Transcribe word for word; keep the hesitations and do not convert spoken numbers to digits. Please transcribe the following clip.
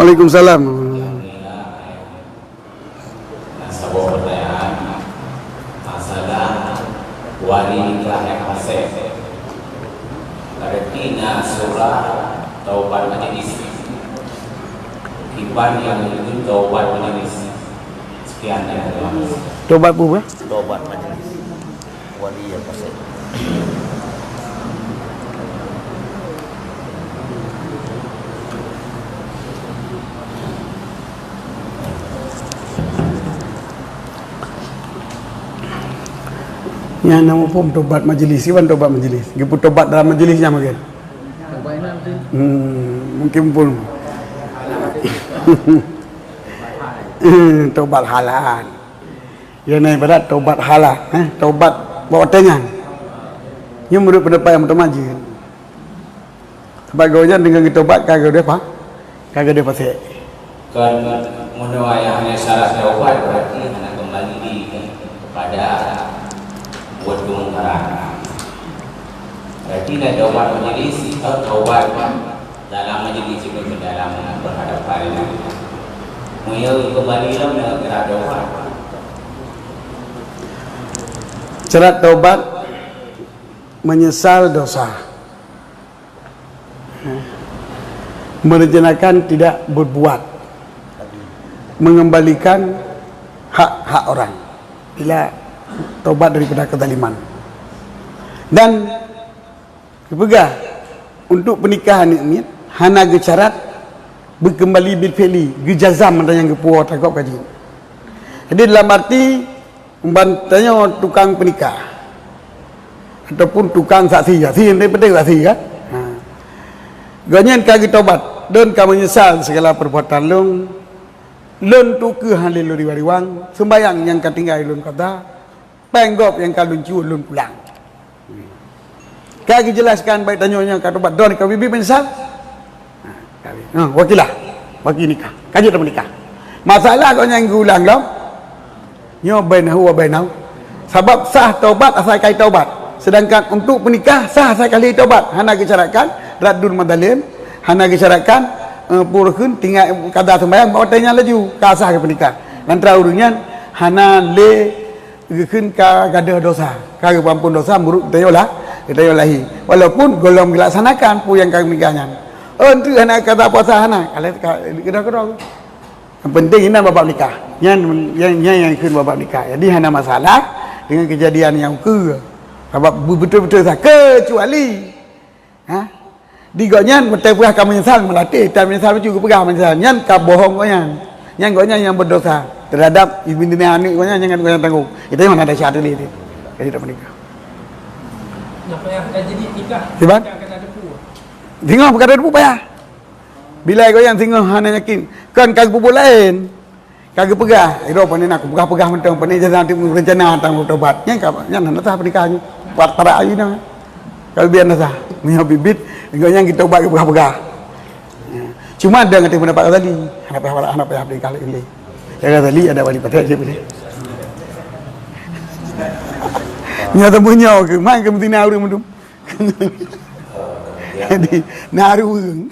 Waalaikumsalam. Nah, saboh pertanyaan, masalah wali nikah nyang fasik. Berarti na surah taubat majlis. Kiban nyang meunurot taubat majlis. Sekian dari saya. Taubat apa? Taubat majlis. Wali nyang fasik. Nyan na muphom tobat majlis, iban tobat majlis. Geupeutobat dalam majlis nyan mungkin. Hmm, mungkin pun. Tobat halan. Ia na ibarat tobat halan, eh, tobat bak watèe nyan. Nyoe meunurot peundapat nyang meutamah jeuet. Sabab gobnyan deungon geutobat ka geude pa-, ka geude fasik. Kan meunyoe hana syarat taubat, berarti hana kembali lagi kepada buat kemungkaran. Berarti na taubat majlis, eh, taubat dalam majlis itu dalam berhadapan. Meunyoe kembali lom na geura taubat. Syarat taubat menyesal dosa. Merencanakan tidak berbuat. Mengembalikan hak-hak orang. Bila tobat daripada kezaliman. Dan geupeugah, untuk pernikahan aneuk miet hana geusyarat beukeumbali bil fi'li, geujazam mantong nyang geupuwoe takot ka jeuet. Jadi dalam arti Ban tanyoe tukang peunikah ataupun tukang saksi, saksi yang penting saksi kan. Ha. Gobnyan ka geutobat, lôn ka meunyeusal sigala perbuatan lôn. Lôn tukeue han lé lôn riwang-riwang, seumbayang nyang ka tinggai lôn qadha, péng gob nyang ka lôn cue lôn pulang. Ka geujelaskan bak tanyoe nyoe ka tobat, droe ka biet-biet meunyeusal. Ha, ka biet. Ha, wakilah. Waki nikah. Ka jeuet tameunikah. Masalah gobnyan geuulang lom. Nyoe bainahu wa bainahu. Sabab sah tobat asai ka tobat. Sedangkan untuk peunikah sah asai ka lheueh tobat. Hana geusyaratkan raddul madhalim, hana geusyaratkan, eh, peue kheun tinggai qadha seumbayang bak watèe nyan laju. Ka sah peunikah. Lantaran ureueng nyan hana lé Geukheun ka gadôh dosa, ka geupeuampon dosa meunurot geutanyoe lah, geutanyoe lahé. Walaupun gohlom geulaksanakan peue nyang ka geupeunikah nyan. Oh, enteuk hana kata puasa hana, ka lheueh ka keudroe-keudroe. Yang penting inan bak bab nikah. Nyan, nyan, nyan nyang kheun bak bab nikah. Jadi hana masalah dengan kejadian nyang ukeue. Sabab beutôi-beutôi sa, kecuali Ha? Di gobnyan, watèe peugah ka meunyeusal, meulatéh, tan meunyeusal bacut geupeugah meunyeusal. Nyan ka bohong gobnyan. Nyan gobnyan nyang berdosa terhadap ibn dunia aneuk gobnyan nyang gobnyan tanggong. Itu yang mana ada syarat tadi. Jadi tak menikah. Nah, payah, eh, jadi nikah, Iban? Nikah akan ada dua. Singoh bukan ada dua payah. Bila gobnyan singoh hana yakin, kan ka geupeubulai. Ka geupeugah, "Iro pane na kupeugah-peugah mantong, pane jasa nanti rencana tang bertobat." Nyan ka, nyan hana sah pernikahan nyoe. Pat para ayu na. Ka biar na sah. Meunyoe bibit, enggak nyan geutobat geupeugah-peugah. Ya. Cuma ada ngerti pendapat Ghazali, hana payah, hana payah pernikahan lagi. Ya Ghazali ada wali pakai je boleh. Nyoe teumanyong ke, mai ke meutina ureueng mendum. Jadi, na ureueng.